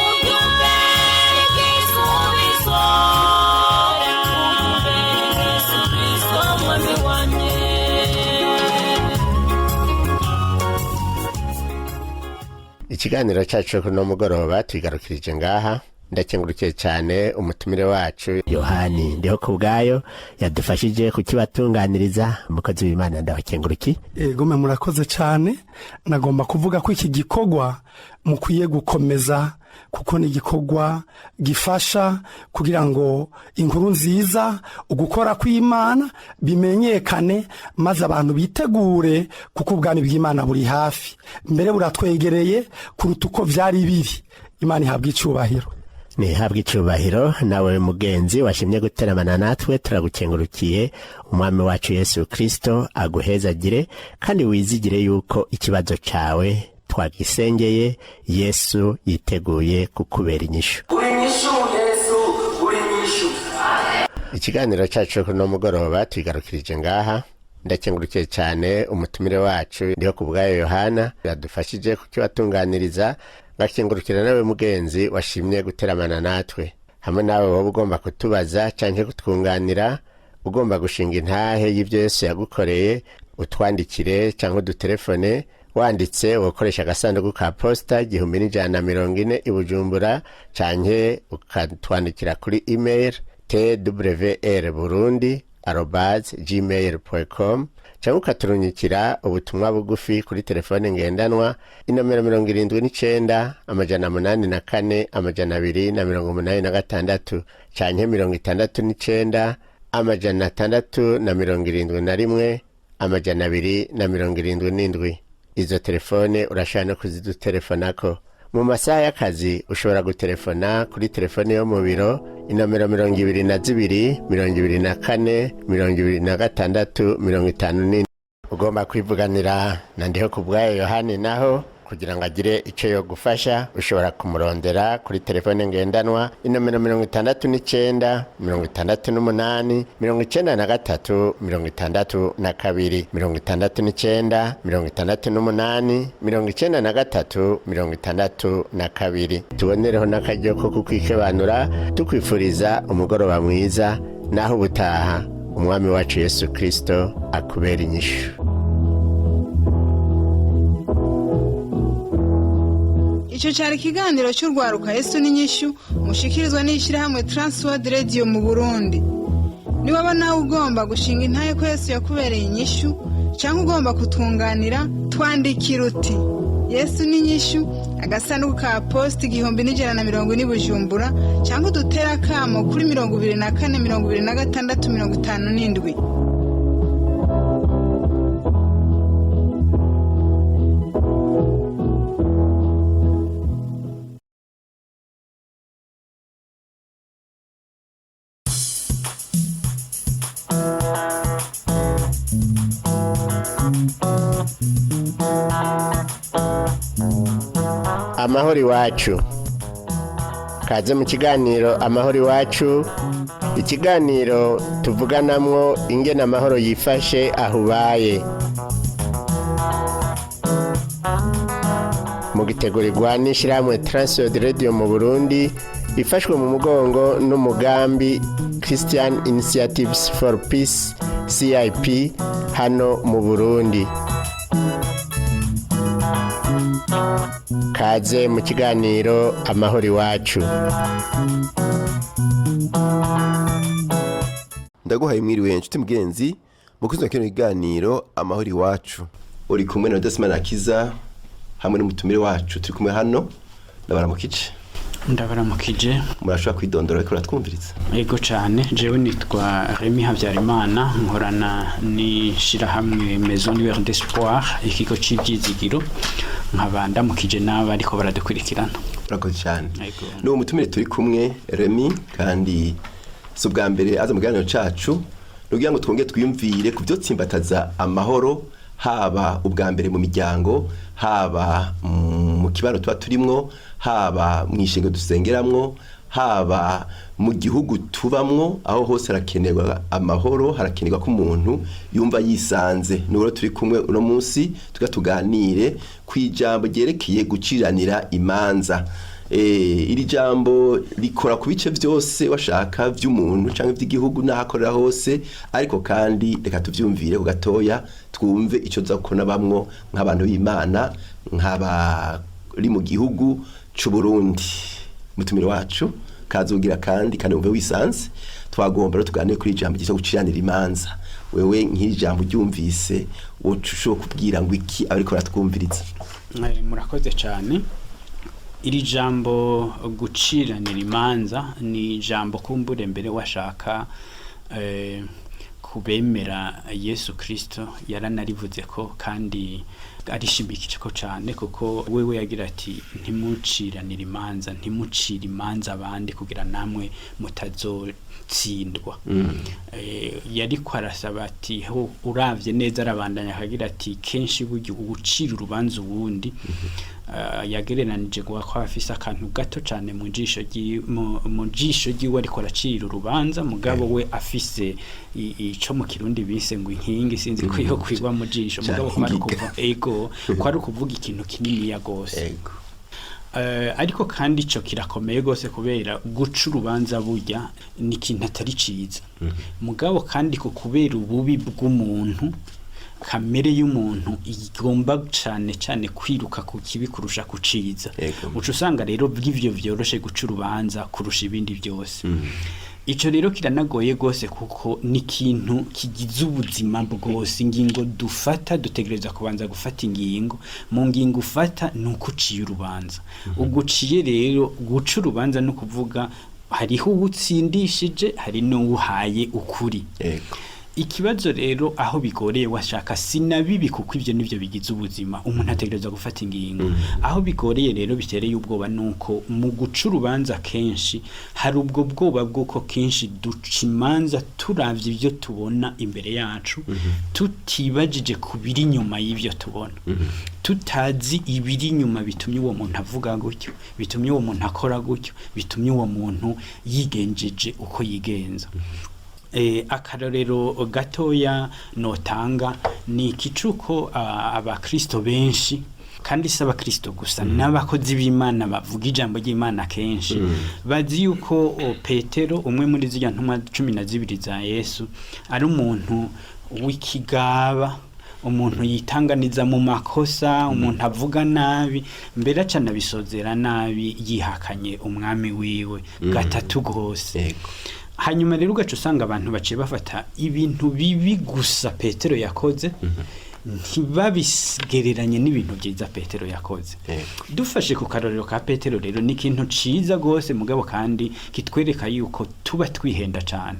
ujya umbera igisubizo, ujya umbera igisubizo mwami wanjye. Ikiganiro cyacu kuno mugoroba tugarukirije ngaha. Ndakengurukiye cyane umutumire wacu Yohani Ndiho ku bwayo yadufashije kukibatunganiriza. Umukozi w'Imana, ndabakengurukiye. Ego mwe murakoze cyane. Nagomba kuvuga ko iki gikorwa mukwiye gukomeza, kuko ni igikorwa gifasha kugira ngo inkuru nziza, ugukora kw'Imana bimenyekane, maze abantu bitegure, kuko ubwami bw'Imana buri hafi, mbere buratwegereye kuruta uko byari biri. Imana ihabwa icyubahiro. Ntihabwe icyubahiro. Nawe mugenzi washimye guteramana natwe, turagukengurukiye. Umwami wacu Yesu Kirisito aguhezagire, kandi wizigire yuko ikibazo cyawe twagisengeye, Yesu yiteguye kukubera inyishu. Uri inyishu Yesu, uri inyishu. Ikiganiro cyacu kuno mugoroba tugarukirije ngaha. Ndakengurukiye cyane umutumire wacu Ndiho ku bwayo Yohana yadufashije kukibatunganiriza, ngakengurukira nawe mugenzi washimye guteramana natwe. Hamwe nawe wowe ugomba kutubaza cyangwa kutwunganira, ugomba gushinga intahe y'ibyo Yesu yagukoreye, utwandikire cyangwa udutelefone. Wanditse ugakoresha agasanduku ka posita 1140 i Bujumbura, cyangwa ukatwandikira kuri email twrburundi@gmail.com, cyangwa ukaturunyikira ubutumwa bugufi kuri telefone ngendanwa inomero 79 804 286, canke 69 671 277. Izo telefone urashobora no kuzidutelefonako mu masaha y'akazi. Ushobora gutelefona kuri telefone yo mu biro inomero 22 24 26 54. Ugomba kwivuganira na Ndiho ku bwayo Yohani naho kugira ngo agire icyo yo gufasha, ushobora kumurondera kuri telefone ngendanwa inomero 69 68 93 62, 69 68 93 62. Tubonereho n'akaryo ko kukwikebanura, tukwifuriza umugoroba mwiza. Naho ubutaha, umwami wacu Yesu Kirisito akubera inyishu. Icyo cyari ikiganiro cy'urwaruka Yesu n'inyishu, mushikirizwa n'ishyirahamwe Transworld Radio mu Burundi. Niwaba nawe ugomba gushinga intahe ko Yesu yakubereye inyishu, cyangwa ugomba kutwunganira, twandikira uti: Yesu n'inyishu, agasanduku ka posita 1140 Bujumbura, cyangwa udutere akamo kuri 24 26 57. Amahoro Iwacu. Kaze mu kiganiro Amahoro Iwacu, ikiganiro tuvuganamwo ingene amahoro yifashe aho ubaye. Mugitegurirwa n'ishyirahamwe Transworld Radio mu Burundi, ifashwe mu mugongo n'umugambi Christian Initiatives for Peace CIP hano mu Burundi. Kaze mu kiganiro Amahoro Iwacu. Ndaguhaye mwiriwe inshuti mugenzi mukunzi wa kino kiganiro Amahoro Iwacu. Uri kumwe na Desmond Akiza hamwe n'umutumire wacu turi kumwe hano. Ndabaramukije. Ndabaramukije. Murashobora kwidondora ariko uratwumviriza? Ego cyane, jewe nitwa Remy Habyarimana, nkorana n'ishirahamwe Maison Lueur d'Espoir, ikigo c'ivyizigiro, nkaba ndamukije n'aba ariko baradukurikirana. Urakoze cyane. Ego. N'uwo mutumire turi kumwe Remy, kandi si ubwa mbere aza mu kiganiro cacu, kugira ngo twongere twiyumvire ku byotsimbataza amahoro, haba ubwa mbere mu miryango, haba mu kibano tuba turimwo, haba mu ishengo dusengeramwo, haba mu gihugu tubamwo. Aho hose harakenerwa amahoro, harakenerwa ko umuntu yumva yisanze. N'uwo turi kumwe uno munsi tuga tuganire ku ijambo ryerekeye guciranira imanza. Iri jambo rikora ku bice byose washaka by'umuntu cyangwa by'igihugu n'aho akorera hose, ariko kandi reka tuvyumvire ku gatoya, twumve icyo tuza kubona bamwo nk'abantu b'Imana, nk'abari mu gihugu c'u Burundi. Mutumire wacu kazugira kandi wumve wisanze. Twagomba rero tuganire kuri ijambo ryitwa guciranira imanza. Wewe nk'iri jambo ryumvise, woca ushobora kubwira ngo iki abariko baratwumviriza? Murakoze cyane. Iri jambo guciranira imanza ni ijambo kumbure mbere washaka kubemera Yesu Kristo yaranarivuze ko kandi arishimikije ko cyane, kuko wewe yagira ati ntimuciranire imanza, ntimucire imanza abandi kugira namwe mutazotsindwa. Yariko arasaba ati ho uravye neza, arabandanya akagira ati kenshi burya ugucira urubanza uwundi, yagereranije guha ko afise akantu gato cyane mu jisho mu jisho ryiwe ariko aracira urubanza, mugabo we afise ico mu Kirundi bise ngo inkingi, sinzi ko iyo kwigwa mu jisho, mugabo ko ari ukuvuga ego, ko ari ukuvuga ikintu kinini ya gose. Ego. Ariko kandi ico kirakomeye gose, kubera guca urubanza burya ni ikintu atari ciza. Mugabo kandi ko kubera ububi bw'umuntu, kamere y'umuntu igomba cane cane kwiruka ku kibi kurusha ku ciza. Ego. Uca usanga rero bw'ivyo vyoroshe guca urubanza kurusha ibindi byose. Ico rero kiranagoye gose, kuko ni ikintu kigize ubuzima bwose. Ingingo dufata, dutegereza kubanza gufata ingingo. Mu ngingo ufata ni uko uciye urubanza. Uguciye rero guca urubanza no kuvuga hariho uwutsindishije, hari n'uwuhaye ukuri. Ego. Ikibazo rero aho bigoreye washaka sinabibi, kuko ivyo nivyo bigize ubuzima, umuntu ategerezwa gufata ingingo. Aho bigoreye rero bitereye ubwoba nuko mu guca urubanza kenshi hari ubwo bwoba bw'uko kenshi duca imanza turavye ivyo tubona imbere yacu, tutibajije ku biri inyuma y'ivyo tubona, tutazi ibiri inyuma bitumye uwo muntu avuga gutyo, bitumye uwo muntu akora gutyo, bitumye uwo muntu yigenjeje uko yigenza. Akarorero gatoya notanga ni ikicuko abakristo benshi, kandi si abakristo gusa, n'abakozi b'Imana bavuga ijambo ry'Imana kenshi bazi yuko Petero, umwe muri zirya ntumwa 12 za Yesu, ari umuntu w'ikigaba, umuntu yitanganiza mu makosa, umuntu avuga nabi, mbere acanabisozera nabi yihakanye umwami wiwe gatatu gose. Ego. Hanyuma rero ugaca usanga abantu baciye bafata ibintu bibi gusa Petero yakoze, ntibabigereranye n'ibintu byiza Petero yakoze. Ego. Dufashe ku karorero ka Petero rero, ni ikintu ciza gose, mugabo kandi kitwereka yuko tuba twihenda cane.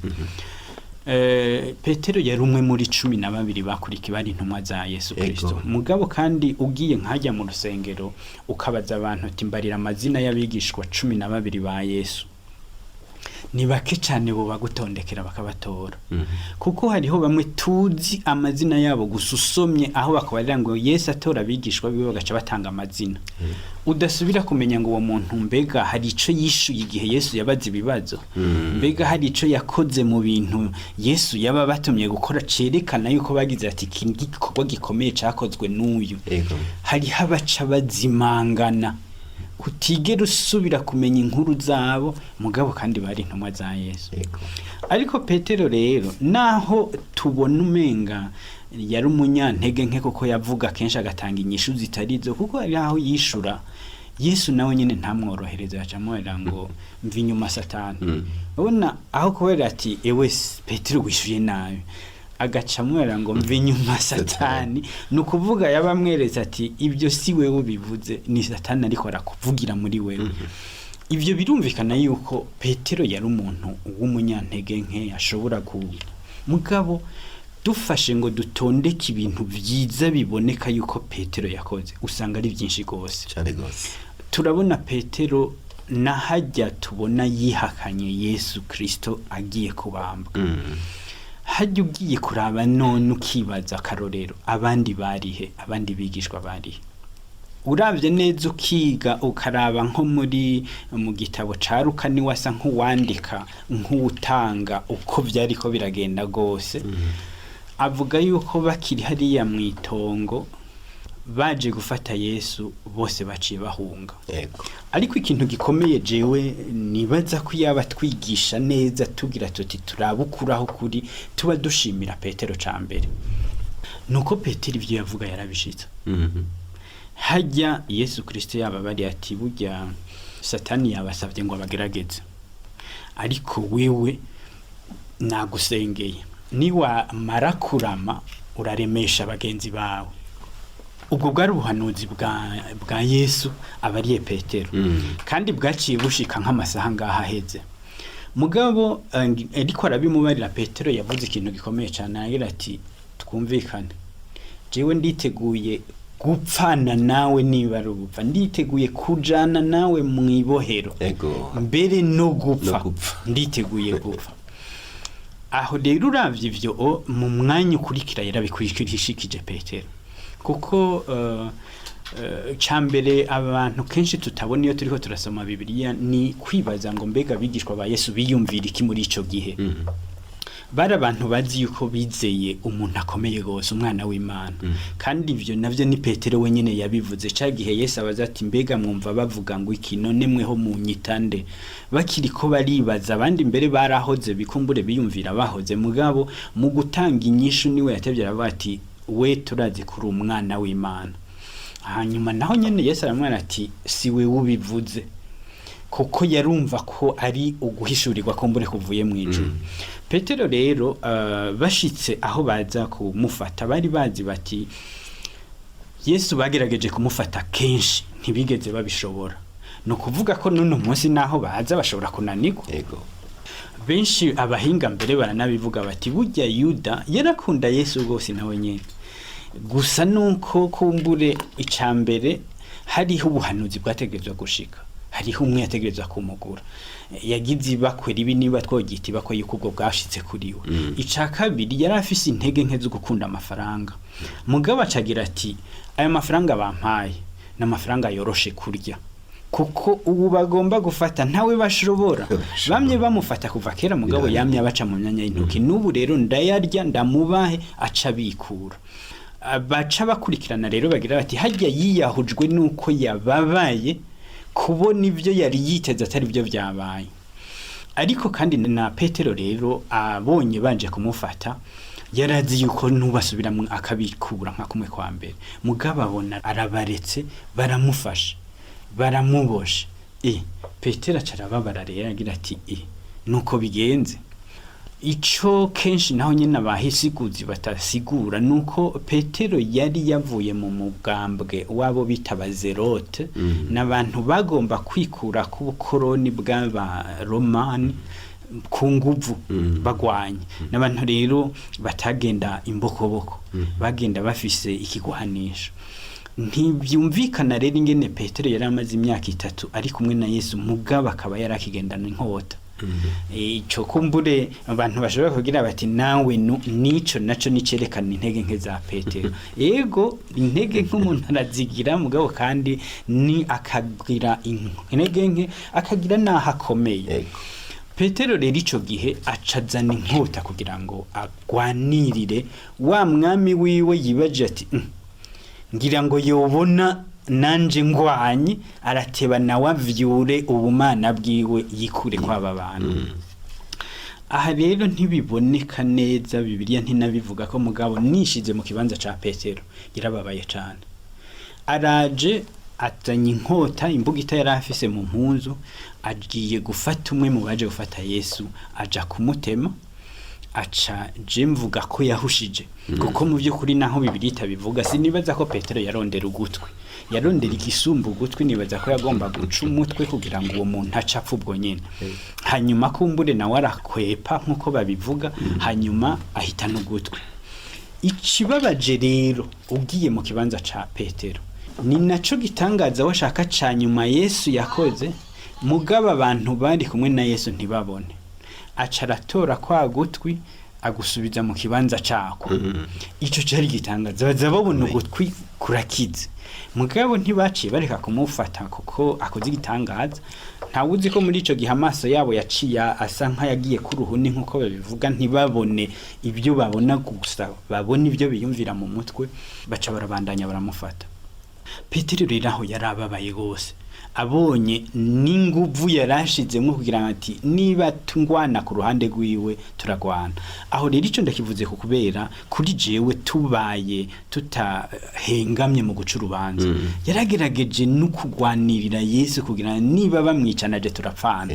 Petero yari umwe muri 12 bakurikiye, bari intumwa za Yesu Ego. Kristo. Mugabo kandi ugiye nkajya mu rusengero ukabaza abantu ati mbarira amazina y'abigishwa 12 ba Yesu, Ni bake cyane bo bagutondekera bakabatora, kuko hariho bamwe tuzi amazina yabo gusa. Usomye aho bakabarira ngo Yesu atora abigishwa biwe, bagaca batanga amazina, udasubira kumenya ngo uwo muntu mbega hari ico yishuye igihe Yesu yabaza ibibazo, mbega hari ico yakoze mu bintu Yesu yaba batumye gukora cerekana yuko bagize ati iki ni igikorwa gikomeye cakozwe n'uyu. Hariho abaca bazimangana, utigera usubira kumenya inkuru zabo, mugabo kandi bari intumwa za Yesu. Ariko Petero rero, naho tubona umenga yari umunyantege nke, kuko yavuga kenshi agatanga inyishu zitari zo, kuko hari aho yishura Yesu nawe nyine ntamworohereza, yacamubwira ngo mva inyuma Satani. Ubona aho kubera ati ewe Petero wishuye nabi, agaca amwera ngo mva inyuma Satani. Ni ukuvuga yaba amweretse ati ibyo si wewe ubivuze, ni Satani ariko arakuvugira muri wewe. Ibyo birumvikana yuko Petero yari umuntu w'umunyantege nke ashobora ku mugabo dufashe ngo dutondeke ibintu byiza biboneka yuko Petero yakoze, usanga ari byinshi rwose. Cyane rwose. Turabona Petero n'ahajya tubona yihakanye Yesu Kirisito agiye kubambwa. Hajya ugiye kuraba none ukibaza akarorero, abandi barihe? Abandi bigishwa barihe? Urabye neza ukiga ukaraba nko muri mu gitabo ca Luka, niwe asa nk'uwandika, nk'uwutanga uko byariko biragenda rwose. Avuga yuko bakiri hariya mu itongo baje gufata Yesu, bose baciye bahunga. Ariko ikintu gikomeye jewe nibaza ko yaba twigisha neza tugira tuti turabukuraho kuri tuba dushimira Petero ca mbere, nuko Petero ibyo yavuga yarabishitse. Hajya Yesu Kristo yaba bari ati burya Satani yabasabye ngo abagerageze, ariko wewe nagusengeye, niwamara kurama uraremesha bagenzi bawe. Ubwo bwari ubuhanuzi bwa Yesu abariye Petero, kandi bwaciye bushika nk'amasaha ngaha aheze. Mugabo ariko arabimubarira, Petero yavuze ikintu gikomeye cyane, aragira ati twumvikane, jewe nditeguye gupfana nawe niba ari ugupfa, nditeguye kujana nawe mu ibohero, mbere no gupfa, No gupfa. nditeguye gupfa. Aho rero uravye ivyo mu mwanya ukurikira yarabikurikishikije Petero, kuko ca mbere abantu kenshi tutabona iyo turiko turasoma Bibiliya ni kwibaza ngo mbega abigishwa ba Yesu biyumvira iki muri ico gihe? Bari abantu bazi yuko bizeye umuntu akomeye rwose, umwana w'Imana. Kandi ibyo navyo ni Petero wenyine yabivuze ca gihe Yesu abaza ati mbega mwumva bavuga ngo iki? None mweho munyitande? Bakiri ko baribaza, abandi mbere barahoze bikumbure biyumvira bahoze, mugabo mu gutanga inyishu niwe yatevye aravuga ati we turazi kuri umwana w'Imana. Hanyuma naho nyene Yesu aramubwira ati si we ubivuze, kuko yarumva ko ari uguhishurirwa kumbure kuvuye mu ijuru. Petero rero bashitse aho baza kumufata, bari bazi bati Yesu bagerageje kumufata kenshi ntibigeze babishobora, ni ukuvuga ko n'uno munsi naho baza bashobora kunanirwa. Benshi abahinga mbere baranabivuga bati burya Yuda yarakunda Yesu rwose nawe nyene, gusa nuko kumbure icambere hariho ubuhanuzi bwategerezwa gushika, hariho umwe yategerezwa kumugura, yagize ibakwe ribi, niba twogita ibakwe yuko ubwo bwashitse kuri we. Ica kabiri, yari afise intege nke zo gukunda amafaranga, mugabo acagira ati ayo mafaranga bampaye ni amafaranga yoroshe kurya, kuko ubu bagomba gufata ntawe bashobora. Bamye bamufata kuva kera, mugabo yamye abaca mu myanya y'intoki, n'ubu rero ndayarya ndamubahe aca bikura. Baca bakurikirana rero bagira bati hajya yiyahujwe nuko yababaye kubona ibyo yari yiteze atari byo byabaye. Ariko kandi na Petero rero abonye banje kumufata, yarazi yuko nubasubiramwo akabikura nka kumwe kwa mbere, mugabo abona arabaretse, baramufashe, baramuboshe. Petero aca arababara rero, agira ati nuko bigenze. Ico kenshi naho nyene abahisiguzi batasigura nuko Petero yari yavuye mu mugambwe wabo bita abazerote, n'abantu bagomba kwikura ku bukoroni bw'abaromani ku nguvu, bagwanye n'abantu rero batagenda imbokoboko, bagenda bafise ikigwanisho. Ntibyumvikana rero ingene Petero yari amaze imyaka 3 ari kumwe na Yesu, mugabo akaba yari akigendana inkota. Ico kumbure abantu bashobora kugira bati nawe nico naco nicerekana intege nke za Petero. Ego, intege nk'umuntu arazigira, mugabo kandi ni akagira intege nke akagira n'aho akomeye. Petero rero ico gihe acazana inkota kugira ngo agwanirire wa mwami wiwe. Yibaje ati: Ngira ngo yobona nanje ngwanye." Arateba nawe avyure ubumana bwiwe, yikure kw'aba bantu. Aha rero ntibiboneka neza, Bibiliya ntinabivuga ko, mugabo nishize mu kibanza ca Petero, yarababaye cane. Araje azanye inkota, imbugita yari afise mu mpuzu, agiye gufata umwe mu baje gufata Yesu, aja kumutema. Aca je mvuga ko yahushije, kuko mu by'ukuri naho Bibiliya itabivuga, sinibaza ko Petero yarondera ugutwi, yarondera igisumba ugutwi. Nibaza ko yagomba guca umutwe kugira ngo uwo muntu ace apfa ubwo nyene. Hanyuma kumbure nawe arakwepa nk'uko babivuga, hanyuma ahitana ugutwi. Ikibabaje rero, ugiye mu kibanza ca Petero, ni naco gitangaza washaka ca nyuma Yesu yakoze, mugabo abantu bari kumwe na Yesu ntibabone. Aca aratora kwa gutwi, agusubiza mu kibanza cako. Ico cari gitangaza, baza babona ugutwi kurakize, mugabo ntibaciye bareka kumufata kuko akoze igitangaza. Ntawe uzi ko muri ico gihe amaso yabo yaciye asa nk'ayagiye ku ruhuni nk'uko babivuga, ntibabone ibyo babona gusa, babona ibyo biyumvira mu mutwe. Baca barabandanya baramufata. Petero rero aho yarababaye rwose, abonye n'inguvu yarashizemo kugira ngo ati niba tungwana ku ruhande rwiwe turagwana. Aho rero icyo ndakivuze ku kubera kuri jewe, tubaye tutahengamye mu guca urubanza, yaragerageje no kugwanirira Yesu kugira ngo niba bamwicanaje turapfana.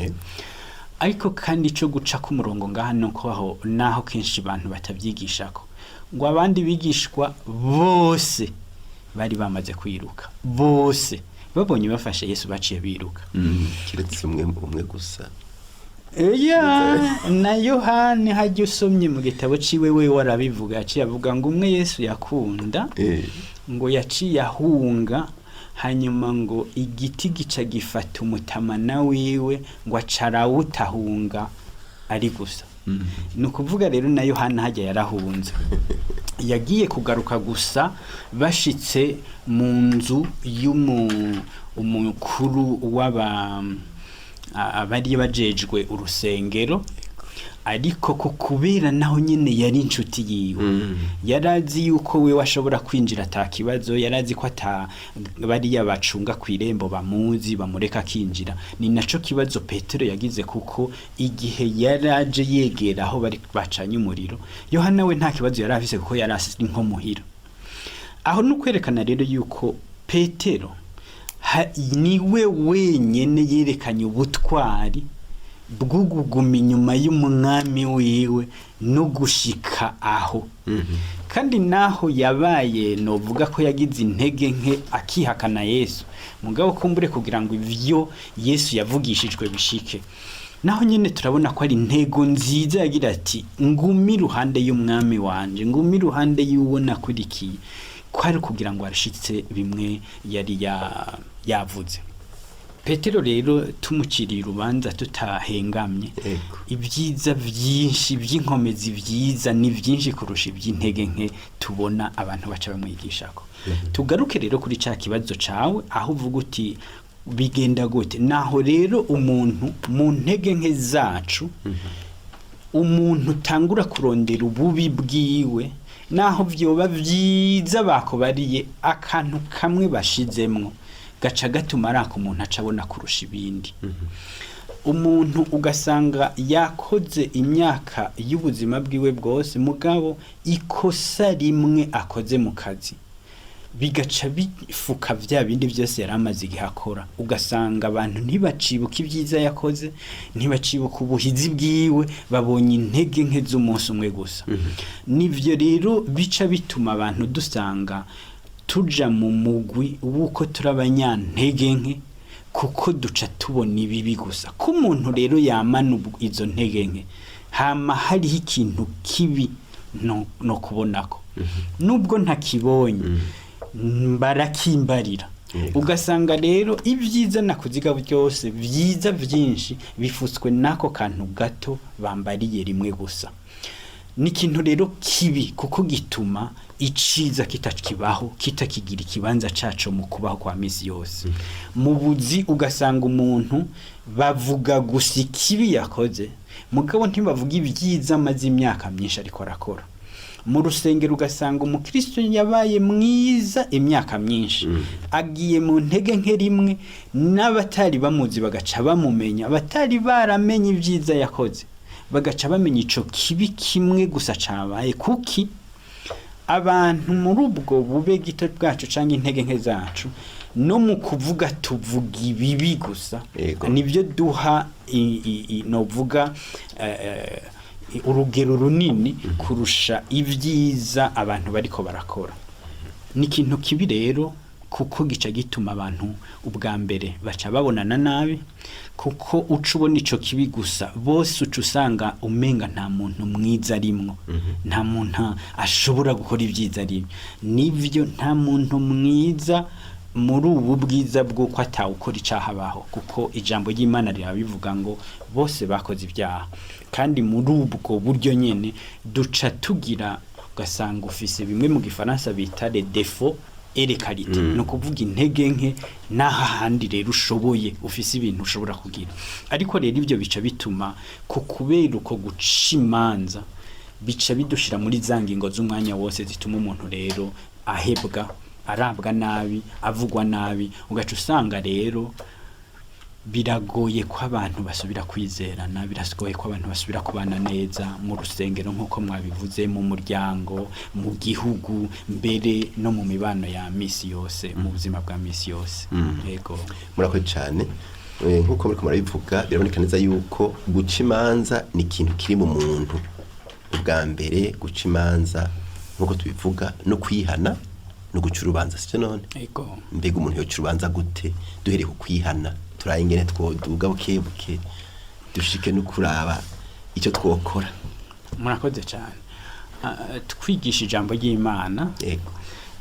Ariko kandi ico guca k'umurongo ngaha nuko aho naho kenshi abantu batabyigishako, ngo abandi bigishwa bose bari bamaze kwiruka bose, babonye bafashe Yesu baciye biruka. Kiretse umwe umwe gusa. Eya, na Yohani hajya usomye mu gitabo ciwe, we warabivuga, yaciye avuga ngo umwe Yesu yakunda ngo yaciye ahunga, hanyuma ngo igiti gica gifata umutamana wiwe, ngo acarawutahunga ari gusa. Ni ukuvuga rero na Yohana hajya yarahunze, yagiye kugaruka gusa bashitse mu nzu y'umukuru w'aba abari bajejwe urusengero. Ariko ku kubera naho nyine yari inshuti yiwe, yarazi yuko we washobora kwinjira ata kibazo, yarazi ko ata bariya bacunga ku irembo bamuzi, bamureka akinjira. Ni naco kibazo Petero yagize, kuko igihe yaraje yegera aho bari bacanye umuriro, Yohana we nta kibazo yari afise kuko yari asi nko muhira aho. Ni ukwerekana rero yuko Petero niwe wenyene yerekanye ubutwari bwo kuguma inyuma y'umwami wiwe no gushika aho. Kandi naho yabaye, novuga ko yagize intege nke akihakana Yesu, mugabo kumbure kugira ngo ivyo Yesu yavugishijwe bishike, naho nyine turabona ko ari intego nziza. Yagira ati: "Ngumi iruhande y'umwami wanje, ngumi iruhande y'uwo nakurikiye." Ko ari kugira ngo arashitse bimwe yari yavuze. Petero rero tumuciriye urubanza tutahengamye, ibyiza byinshi by'inkomezi byiza ni byinshi kurusha iby'intege nke tubona abantu baca bamwigishako. Tugaruke rero kuri ca kibazo cawe, aho uvuga uti bigenda gute? Naho rero umuntu mu ntege nke zacu, umuntu utangura kurondera ububi bwiwe, naho vyoba vyiza bakobariye, akantu kamwe bashizemwo gaca gatuma araka umuntu aca abona kurusha ibindi. Umuntu ugasanga yakoze imyaka y'ubuzima bwiwe bwose, mugabo ikosa rimwe akoze mu kazi bigaca bifuka vya bindi byose yari amaze igihe akora. Ugasanga abantu ntibacibuka ibyiza yakoze, ntibacibuka ubuhizi bwiwe, babonye intege nke z'umunsi umwe gusa. Nivyo rero bica bituma abantu dusanga tuja mu mugwi w'uko turi abanyantege nke, kuko duca tubona ibibi gusa. Ko umuntu rero yamana izo ntege nke, hama hariho ikintu kibi no kubonako, nubwo ntakibonye barakimbarira. Ugasanga rero ibyiza nakuziga byose byiza byinshi bifutswe n'ako kantu gato bambariye rimwe gusa. Ni ikintu rero kibi, kuko gituma iciza kitakibaho, kitakigira ikibanza caco mu kubaho kwa misi yose. Mu buzi ugasanga umuntu bavuga gusa ikibi yakoze, mugabo ntibavuga ibyiza amaze imyaka myinshi ariko arakora. Mu rusengero ugasanga umukristo yabaye mwiza imyaka myinshi, agiye mu ntege nke rimwe, n'abatari bamuzi bagaca bamumenya, abatari baramenye ibyiza yakoze bagaca bamenya ico kibi kimwe gusa cabaye. Kuki abantu muri ubwo bube gito bwacu canke intege nke zacu, no mu kuvuga tuvuga ibibi gusa? Nibyo duha novuga urugero runini kurusha ibyiza abantu bariko barakora. Ni ikintu kibi rero, kuko gica gituma abantu ubwa mbere baca babonana nabi, kuko uca ubona ico kibi gusa, bose uca usanga umenga nta muntu mwiza arimwo, nta muntu ashobora gukora ibyiza arimwo. Nivyo, nta muntu mwiza muri ubu bwiza bw'uko atawukora icaha abaho, kuko ijambo ry'Imana rirabivuga ngo bose bakoze ibyaha. Kandi muri ubwo buryo nyene duca tugira, ugasanga ufise bimwe mu gifaransa bita les défauts et les qualités, ni ukuvuga intege nke n'ahandi rero ushoboye, ufise ibintu ushobora kugira. Ariko rero ibyo bica bituma ku kubera uko guca imanza, bica bidushira muri za ngingo z'umwanya wose zituma umuntu rero ahebwa, arabwa nabi, avugwa nabi. Ugaca usanga rero biragoye ko abantu basubira kwizerana, biragoye ko abantu basubira kubana neza mu rusengero nk'uko mwabivuze, mu muryango, mu gihugu, mbere no mu mibano ya misi yose, mu buzima bwa misi yose. Yego. Murakoze cyane. Nk'uko muriko murabivuga, biraboneka neza yuko guca imanza ni ikintu kiri mu muntu. Ubwa mbere guca imanza, nk'uko tubivuga, no kwihana no guca urubanza, sicyo none? Yego. Mbega umuntu yoca urubanza gute? Duhereye ku kwihana, turaye ingene twoduga buke buke dushike no kuraba icyo twokora. Murakoze cyane. Twigisha ijambo ry'Imana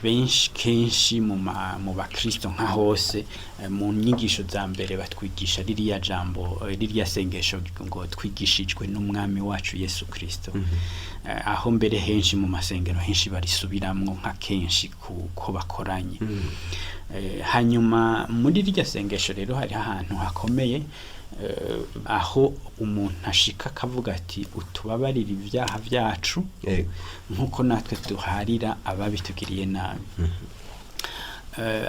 benshi kenshi mu bakristo nka hose, mu nyigisho za mbere batwigisha ririya jambo, ririya sengesho ngo twigishijwe n'umwami wacu Yesu Kristo. Aho mbere henshi mu masengero henshi barisubiramwo nka kenshi kuko bakoranye. Hanyuma muri rirya sengesho rero hari ahantu hakomeye, aho umuntu ashika akavuga ati: "Utubabarire ibyaha byacu nk'uko natwe duharira ababitugiriye nabi."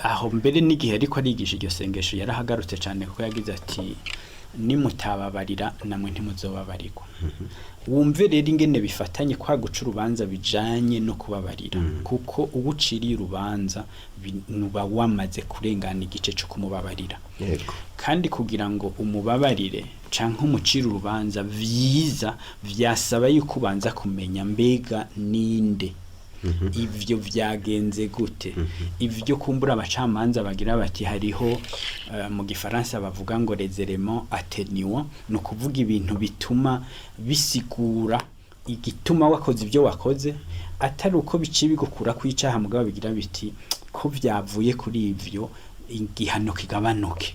Aho mbere n'igihe ariko arigisha iryo sengesho yarahagarutse cyane, kuko yagize ati: "Nimutababarira namwe ntimuzobabarirwa." Wumve rero ingene bifatanye kwa guca urubanza bijanye no kubabarira, kuko uba uciriye urubanza uba wamaze kurengana igice cyo kumubabarira. Kandi kugira ngo umubabarire canke umucire urubanza vyiza, vyasaba yuko ubanza kumenya mbega ninde, ivyo vyagenze gute. Ivyo kumbura abacamanza bagira bati hariho mu gifaransa bavuga ngo les éléments atténuants, ni ukuvuga ibintu bituma bisigura igituma wakoze ibyo wakoze, atari uko biciye bigukura kw'icaha, mugabo bigira biti ko vyavuye kuri ivyo igihano kigabanuke.